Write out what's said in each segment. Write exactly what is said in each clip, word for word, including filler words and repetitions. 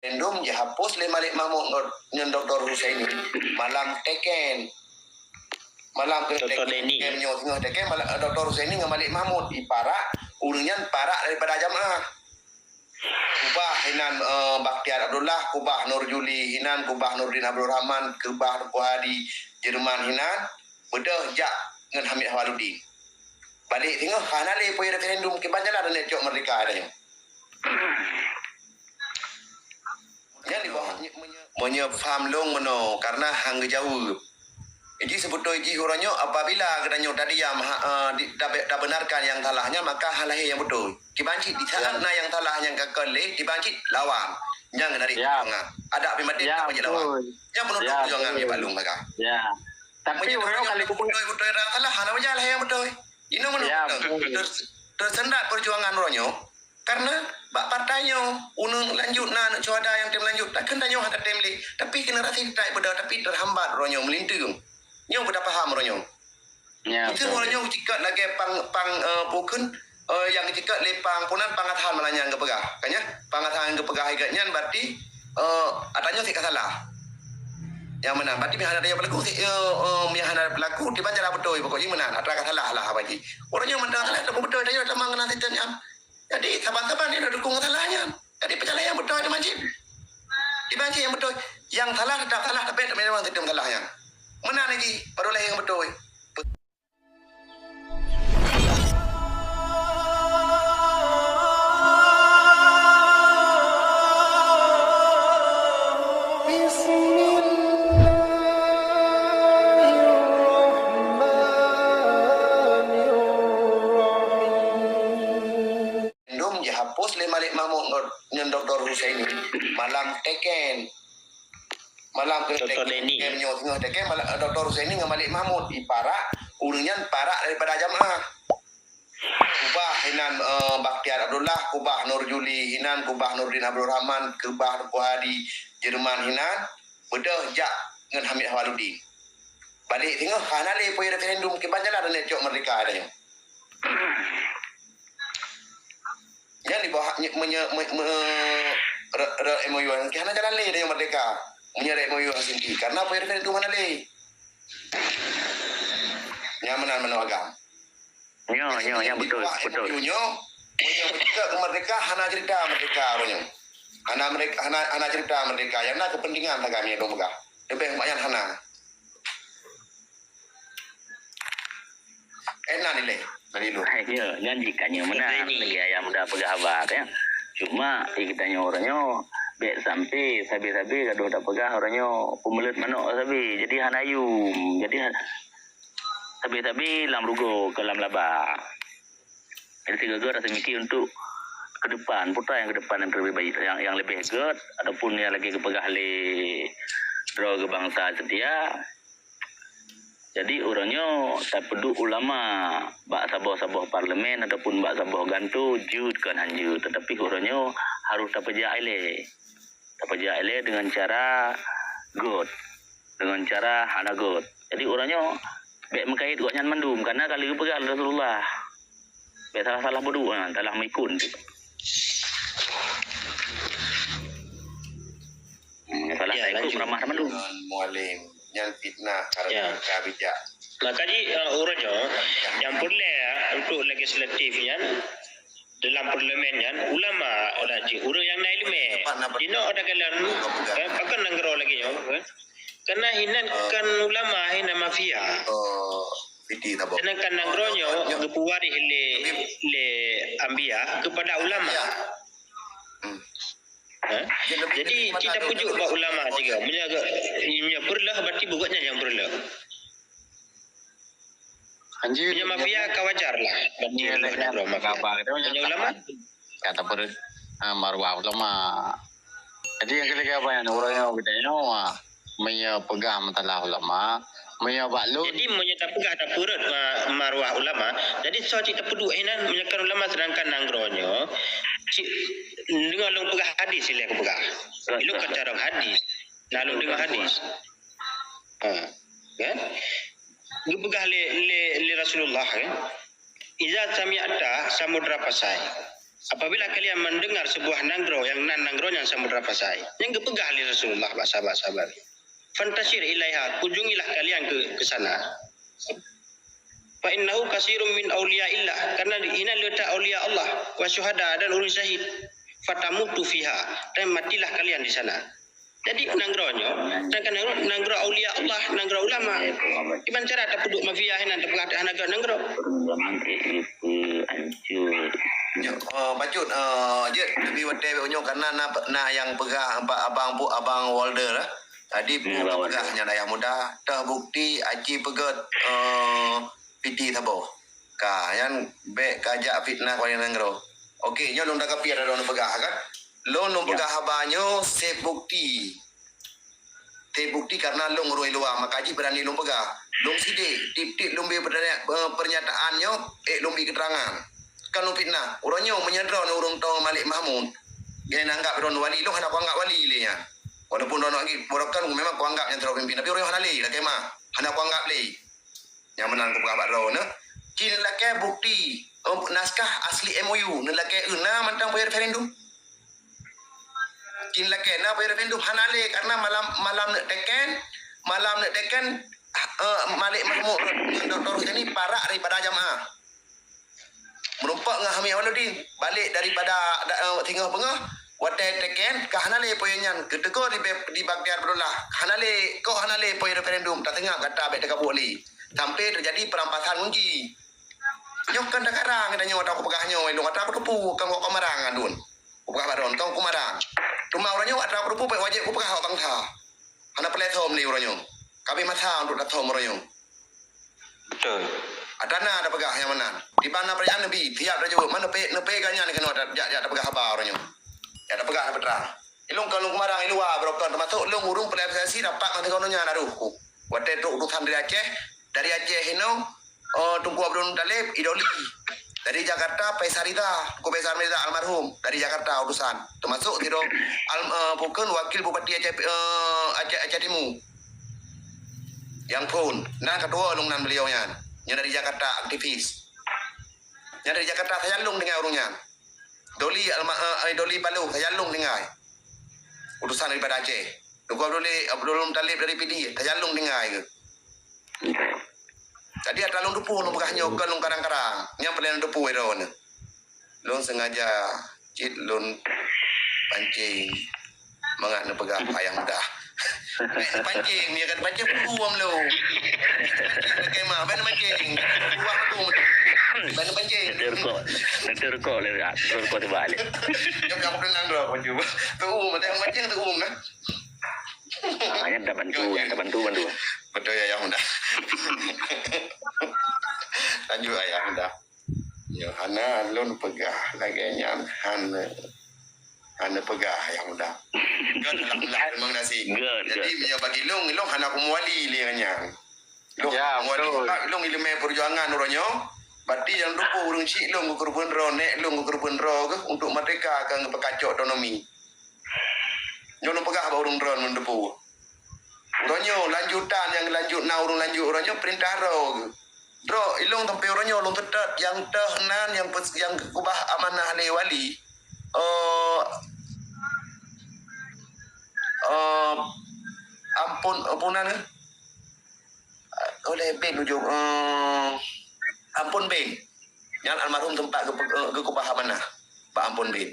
Referendum jihapus lé Malik Mahmud ngon, ngon Doktor Husaini malam teken. Malam ke Doktor teken, Deni. Teken nyoe singoh teken malam, eh, Doktor Husaini ngon Malik Mahmud iparak ureueng nyan parak daripada jamaah. Kubah hinan, eh, Bakhtiar Abdullah, kubah Nur Juli hinan, kubah Nurdin Abdul Rahman, kubah Teungku Hadi Jerman hinan, beudôh jak ngon Hamid Awaludin. Balek singoh hana lé peue referendum, kiban jalan neucok merdeka tanyoe. Nyan di bawah, meunyoe, meunyoe paham lôn meunoe, karena han geujaweueb. Jadi, sebeutôi jih uroe nyoe, apabila geutanyoe tadiam, ha, eh, di, tabe-, tabenarkan nyang salah nyan, maka han lahé nyang beutôi. Kiban cit di saat na nyang salah nyang ka keu lé, kiban cit lawan. Nyang dari perjuangan. Adak pih maté, kiban cit lawan. Nyang penutup perjuangan, ya, Pak Long, maka. Ya. Tapi uroe nyoe kali beutôi-beutôi nyang salah, hana meujalan nyang beutôi. Inoe meunoe ter-, tersendat perjuangan uroe nyoe. Karena bak partai nyoe, uneun lanjut na aneuk syuhada nyang tem lanjut. Takheun tanyoe hana tem lé. Tapi generasi kita beudôh, tapi terhambat uroe nyoe, meulinteung. Nyoe beudôh paham uroe nyoe. Ya, betul. Uroe nyoe cikot lagèe pang, pang, eh, pukon, eh, nyang cikot lé pang punan pang Athan malah nyang geupeugah. Kan nyan? Pang Athan geupeugah ikat nyan berarti, eh, ata nyoe sik ka salah. Nyang meunan. Berarti meuhana ada nyang berlaku, sik, eh, eh, meuhana berlaku, tiba cara beutôi. Pokok jih meunan. Ata ka salah lah, apa jih. Uroe nyoe mantong salah, tapi beutôi. Tanyoe tamong keunan sistem nyan. Jadi, saban-saban nyoe dukung salah nyan. Jadi, peucaya nyang beutôi teuma cit. Kiban cit nyang beutôi. Nyang salah tetap salah, tapi tak memang tetap salah nyan. Meunan lagi, baru lahé nyang beutôi. Bismillahirrahmanirrahim. Referendum jihapus lé Malik Mahmud ngon, ngon Doktor Husaini malam teken. Malam ke Doktor teken, Deni. Teken nyoe singoh teken malam, Doktor Husaini ngon Malik Mahmud iparak, ureueng nyan parak daripada jamaah. Kubah hinan, eh, Bakhtiar Abdullah, kubah Nur Juli hinan, kubah Nurdin Abdul Rahman, kubah Teungku Hadi Jerman hinan, beudôh jak ngon Hamid Awaludin. Balek singoh hana lé peue referendum, kiban jalan neucok merdeka tanyoe. Nyan di bawah, nye-, menye-, me-, me-, re-, re-, M O U Helsinki hana jalan lé tanyoe merdeka. Meunyoe re-, M O U Helsinki, karena peue referendum hana lé. Nyan meunan manoe agam. Nyo, nyo, nyo, betul, betul. Nyo, nyo, merdeka, merdeka, hana cerita merdeka, nyo. Hana merdeka, hana, hana cerita merdeka. Yang na kepentingan sagai, nyo, dong peugah. Lebih banyak hana. Enak nilai dari lu. Hai, ya, janji kan nyo meunan. Lagi ayah muda peugah haba, ya. Cuma, eh, kita nyo orang nyo, bek sampai, sabe-sabe gadoh dak peugah orang nyo, pemelet manok sabe. Jadi, hana yum. Jadi, ha-, Sabe-sabe lam rugoe keu lam laba. Jadi sigoe-goe rasa mikir untuk ke depan, putra yang ke depan yang lebih baik, yang, yang lebih gét ataupun yang lagi geupeugah lé droe geubansa seutia. Jadi uroe nyoe tapeuduek ulama bak saboh-saboh parlemen ataupun bak saboh gantoe jeuet kon han jeuet, tetapi uroe nyoe harôh tapeujak ilée. Tapeujak ilée deungon cara gét, deungon cara hana gét. Jadi uroe nyoe bék meukait gobnyan mandum, karena ka lheueh geupeugah lé Rasulullah. Bék salah-salah peuduek, ha, salah meuikut. Hmm, salah meuikut ramah mandum. Mualim, nyan fitnah, karena ka bijak. Maka jih, eh, uroe nyoe, nyang peureulée untuk legislatif nyan, dalam parlemen nyan, ulama adalah jih ureuëng nyang na iéleumé. Jinoe ada galon, eh, pakon nanggroe lagée nyoe, eh? Karena hinan kan ulama, hinan mafia. Sedangkan nanggroe nyoe geupeuwaréh lé, lé anbiya kepada ulama. Eh? Jadi, kita pujuk bak ulama juga. Meunyoe, meunyoe peureulée, berarti bukan nyang peureulée. Anjir, meunyoe mafia ka wajar lah. Berarti ya, ulama. Meunyoe ulama? Kata perut, ah, maruah ulama. Jadi, yang ketiga apa yang orang yang kita nyawa, meunyoe peugah masalah ulama, meunyoe bak lôn. Jadi, meunyoe tapeugah tapeureuet ma-, maruah ulama, jadi soe cit tapeuduek hinan, meunyoe kan ulama sedangkan nanggroe nyoe, cit, deungoe lôn peugah hadis ilée kupeugah. Ilôn kan carông hadis. Nah, lôn deungoe hadis. Ha, kan? Geupeugah lé, lé, lé Rasulullah, kan? "Iza sami'ta samudra pasai, Apabila kalian mendengar sebuah nanggroe yang nan nanggroe nyan Samudra Pasai, nyang geupeugah lé Rasulullah bak sahabat-sahabat, "Fantashir ilaiha, kunjungilah kalian ke, ke sana. Fa innahu kasirun min auliyaillah, karena di inan le that aulia Allah, wa syuhada, dan ureuëng syahid. Fatamutu fiha, dan matilah kalian di sana." Jadi nanggroe nyoe, dan kan nanggroe aulia Allah, nanggroe ulama. Kiban cara tapeuduek mafia hinan tapeugah hana gét nanggroe. Nyoe, eh, bacut, eh, jeuet lebih watée nyoe karena na, na yang peugah abang bu abang Walder, eh. Tadi peugah nyan ayah muda, teuh bukti aci peugét, eh, piti saboh. Ka, nyan bék kajak fitnah keupada nanggroe. Oke, nyoe lôn takapiet ada lôn peugah kan. Lôn lôn peugah haba nyoe sép bukti. Sép bukti karena lôn ureuëng luwa, maka jih berani lôn peugah. Lôn sidék, tieb-tieb lôn bri pernyataan nyoe, ék lôn bri keterangan. Kan lôn fitnah. Uroe nyoe meunyoe droe ureuëng tong Malik Mahmud, geuneuk anggap droe wali, lôn hana kuanggap wali lé nyan. Walaupun droe lagi, burokan memang kuanggap nyan sidroe pemimpin, tapi uroe nyoe hana lé, lakée mah. Hana kuanggap lé. Nyang meunan kupeugah bak droeneuh, ci neulakée bukti, eh, naskah asli M O U, neulakée eu na mantong peue referendum. Ci neulakée na peue referendum hana lé karena malam, malam neuk teken, malam neuk teken, eh, Malik Mahmud ngon Doktor Husaini parak daripada jamaah. Meurumpok ngon Hamid Awaludin, balek daripada da-, eh, singoh beungoh, watée teken ka hana lé peue nyan, geutegur di, di Baghdad Abdullah, hana lé, kok hana lé peue referendum, tateungab gata bék teukabuek lé. Sampai terjadi perampasan kunci. Nyoe kan takarang geutanyoe atra kupeugah nyoe, lôn atra kuteupeue, kan kok kumarang adun. Kupeugah bak droen, kan kumarang. Teuma uroe nyoe atra kuteupeue bék wajéb kupeugah bak bansa. Hana peureulée thom lé uroe nyoe. Ka abéh masa untuk tathom uroe nyoe. Beutôi. Atra na tapeugah nyang meunan. Diban na peurayaan neubi, siap tajaweueb. Man neupé, neupé gobnyan keunoe jak, jak tapeugah haba uroe nyoe. Jak tapeugah na peutrang. Ilôn kon lôn kumarang i luwa barokon teumasok lôn ureuëng peurealisasi rapat masa keunoe nyan harôh ku. Watée trok utosan dari Aceh, dari Aceh inoe, eh, Teungku Abdul Muthalib i Doli. Dari Jakarta Faisal Ridha, Teungku Faisal Ridha almarhum dari Jakarta utosan. Teumasok sidroe al, eh, bukan wakil bupati Aceh, eh, Aceh, Aceh Timu. Nyang phon, na ketua lôn nan beliau nyan. Nyan dari Jakarta aktivis. Nyan dari Jakarta saya lôn tinggai ureuëng nyan. Doli alma, eh, Doli Palu saya lôn tinggai. Utosan daripada Aceh. Teungku Abdul, Abdul Muthalib dari Pidie saya lôn tinggai ke. Jadi atra lôn teupeue lôn peugah nyoe kon lôn karang-karang. Nyang peureulée lôn teupeue droeneuh. Lôn sengaja cit lôn pancing mangat neupeugah ayah muda. Pancing, mie kan pancing peue lôn. Pancing lagée mah, ban pancing. Buah tu. Ban pancing. Terkok. Terkok le, terkok tu balik. Jom aku denang dulu aku cuba. Tu um, ada pancing tu um nah. Ah, yang tak bantu, yang tak bantu bantu. Betul ya, ayah muda. Lanjut ayah muda. Ya, hana lôn peugah lagée nyan, hana, hana peugah ayah muda. Kan alhamdulillah memang nasi. Jadi meunyoe bagi lôn, lôn hana kumeuwali lé nyan. Lôn ya, kumeuwali sebab lôn ileumé perjuangan uroe nyoe. Berarti nyang dupo ureuëng chik lôn geukeureubeuen droe, nek lôn geukeureubeuen droe geuh untuk merdeka ka geupeukacok otonomi. Nyoe lôn peugah bak ureuëng droe ngon dupo. Uroe nyoe lanjutan nyang lanjut na ureuëng lanjut uroe nyoe peurintah droe geuh. Droe ilong sampai uroe nyoe lôn teutot nyang teuh nan nyang peus, nyang keubah amanah lé wali. Eh, eh, ampun, ampun nan, eh? Oleh Ben ujong, eh, ampun Ben. Nyan almarhum sempat geupe-, eh, geukeubah amanah bak ampun Ben.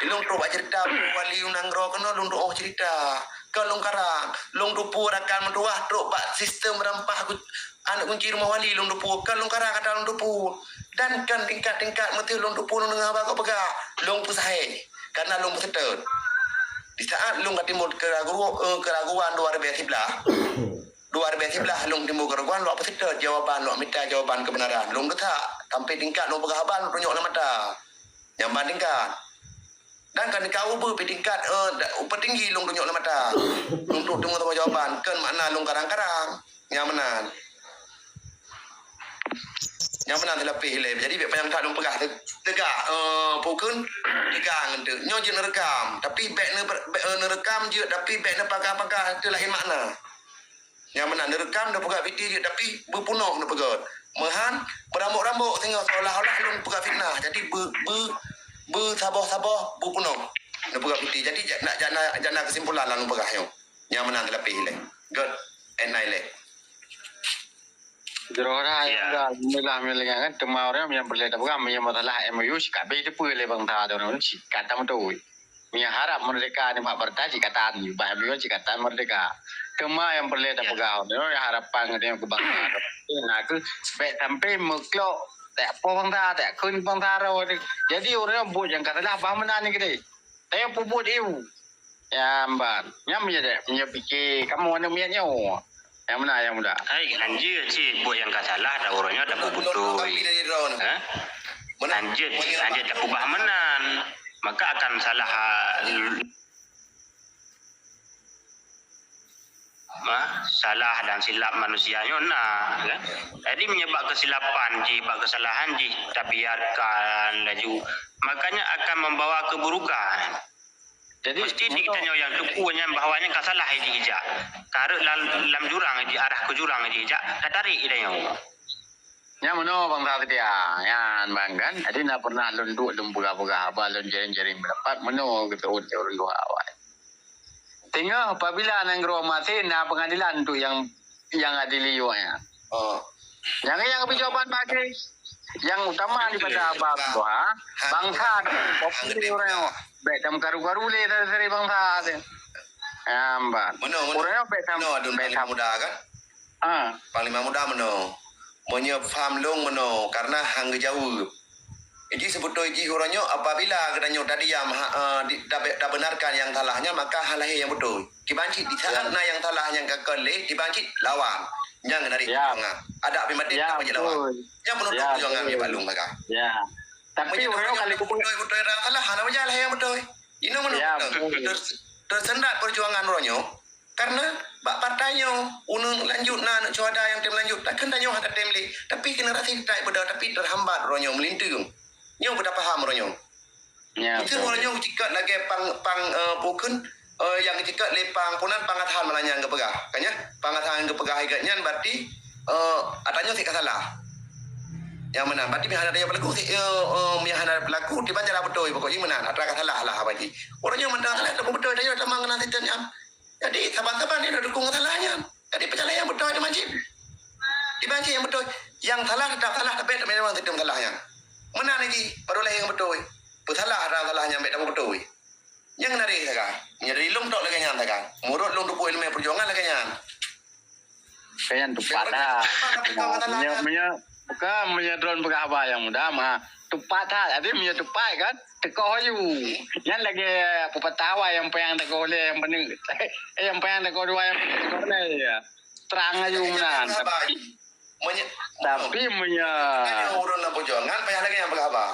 Ilong trok bak cerita wali nanggroe keunoe lôn tuoh cerita. Kon lôn karang, lôn tupeue rakan meutuwah trok bak sistem rampah gu-, aneuk gunci rumoh wali lôn tupeue. Kon lôn karang atra lôn tupeue. Dan kon tingkat-tingkat meuteue lôn tupeue lôn deungoe bak peugah. Lôn peusahe, karena lôn peuseutôt. Di saat lôn ka timbul keraguan, eh, keraguan dua ribèe siblaih, dua ribèe siblaih lôn timbul keraguan, lôn peuseutôt jawaban, lôn mita jawaban kebenaran. Lôn geutak, sampai tingkat lôn peugah haba lôn tunyok lam mata. Nyang ban tingkat. Dan kan ka ubeue pi tingkat, eh, da-, upeutinggi lôn tunyok lam mata. Lôn trok deungoe saboh jawaban, kon makna lôn karang-karang. Nyang meunan. Nyang meunan teulapeh ilée. Jadi bék panyang that lôn peugah te-, teuga, eh, pukon teuga ngon teuk. Nyoe jeuet neurekam, tapi bék neu-, bék, eh, neurekam jeuet, tapi bék neupaga-paga teu laén makna. Nyang meunan neurekam neupeugah video jeuet, tapi beupunoh neupeugah. Meuhan, beurambok-rambok singoh seolah-olah lôn peugah fitnah. Jadi, be-, be-, beusaboh-saboh, beupunoh. Neupeugah fitnah. Jadi, ja-, nak jana, jana kesimpulan lam peugah nyoe. Nyang meunan teulapeh ilée. Göt, et nai ilée. Jroh dah, ya. Alhamdulillah, alhamdulillah kan. Teuma ureuëng nyang peureulée tapeugah, meunyoe masalah M O U, sikabeh teupeue lé bansa tu, sikata meuteui. Meunyoe harab merdeka nibak partai, cit katan, bah M O U cit katan merdeka. Teuma nyang peureulée tapeugah, nyoe harapan geutanyoe keu bansa, na kheueh bèk sampai meuklok, tak poh bansa, tak kheun bansa roh. Jadi, ureuëng buet nyang ka salah, bah meunan nyan keudeh. Tanyoe peubuet ié. Ya, mban. Nyan meunyoe dek, meunyoe pike kamoe aneuk miet nyoe. Nyang meunan, nyang muda. Hai, hanjeuet cit buet nyang ka salah, dah uroe nyoe dah beutôi. Hah? Hanjeuet, hanjeuet dah peubah meunan. Maka akan salah, ha, ma, salah dan silap manusia nyoe na, kan? Jadi, meunyoe bak kesilapan jih, bak kesalahan jih, tabiarkan laju, makanya akan membawa keburukan. Jadi, mesti di geutanyoe nyang teupeu nyan bahwa nyan ka salah jih jak. Ka rhot lam, lam jurang jih, arah keu jurang jih jak, tatarék geutanyoe. Nyan meunoe bansa seutia. Nyan, bang, kan? Jadi, na pernah lôn duek lôn peugah-peugah haba, lôn jaring-jaring pendapat, meunoe geuteuôt lé ureuëng tuha awai. Teungoh apabila nanggroe maté na pengadilan untuk nyang, nyang adili awaknyan. Oh. Nyang, nyang beujawaban bagi, nyang utama daripada bangsa, bangsa, populasi ureuëng, bèk tameukaru-karu lé dari bangsa tu. Ya, meunan. Meunoe, meunoe. Ureuëng bèk tam-, meunoe adun bèk tam-, muda kan? Ah. Panglima Muda meunoe. Meunyoe pham lôn meunoe, karena han geujaweueb. Jadi, seubeutôi jih uroe nyoe, apabila geutanyoe tadiam, ha, eh, di, tabe-, tabenarkan nyang salah nyan, maka han lahé nyang beutôi. Kiban cit, di saat na nyang salah nyang ka kon lé, kiban cit lawan. Nyang geunarit perjuangan. Adak pih maté, ya, tak payah lawan. Betul. Nyang peunuh perjuangan, betul. Ya, Pak Lung, maka. Ya. Tapi meunyoe uroe nyoe kali beutôi-beutôi rang salah, hana meujalan nyang beutôi. Inoe meunoe beutôi. Ter-, tersendat perjuangan uroe nyoe. Karena bak partai nyoe, uneun lanjut na aneuk syuhada nyang tem lanjut, takheun tanyoe hana tem lé. Tapi generasi kita beudôh, tapi terhambat uroe nyoe, meulinteung. Nyoe beutapaham uroe nyoe. Ya, betul. Uroe nyoe cikot lagèe pang, pang, eh, pukon, eh, nyang cikot lé pang punan pang Athan malah nyang geupeugah. Kan nyan? Pang Athan geupeugah ikat nyan berarti, eh, ata nyoe sik ka salah. Nyang meunan, berarti meuhana ata nyoe pelaku, sik, eh, eh, meuhana pelaku, tiba jalan beutôi, pokok jih meunan, ata ka salah lah, apa jih. Uroe nyoe mantong salah, tak beutôi, ata nyoe tamang kena sistem nyan. Jadi, saban-saban nyoe dukung salah nyan. Jadi, peucaya nyang beutôi teuma cit. Dibanci nyang beutôi. Nyang salah teutap salah, tapi tak memang teutap salah nyan. Meunan lagi, baru lahé nyang beutôi. Peusalah rang salah nyan bèk tabu beutôi. Nyang na deh sagai. Meunyoe dari lôn tok lagèe nyan sagai. Meunurot lôn tupeue ileumèe peujuangan lagèe nyan. Kayang tupat dah. Meunyoe, meunyoe, bukan, meunyoe droen peugah haba nyang muda mah. Tupat that. Jadi, meunyoe tupat kan, teukoh aju. Nyan lagèe pepatah awai nyang payang teukoh lé nyang paneuk. Eh, nyang payang teukoh dua nyang paneuk teukoh lé, ya. Terang aju meunan. Tapi, tapi meunyoe ureueng lam peujuangan payah lagèe nyang peugah haba.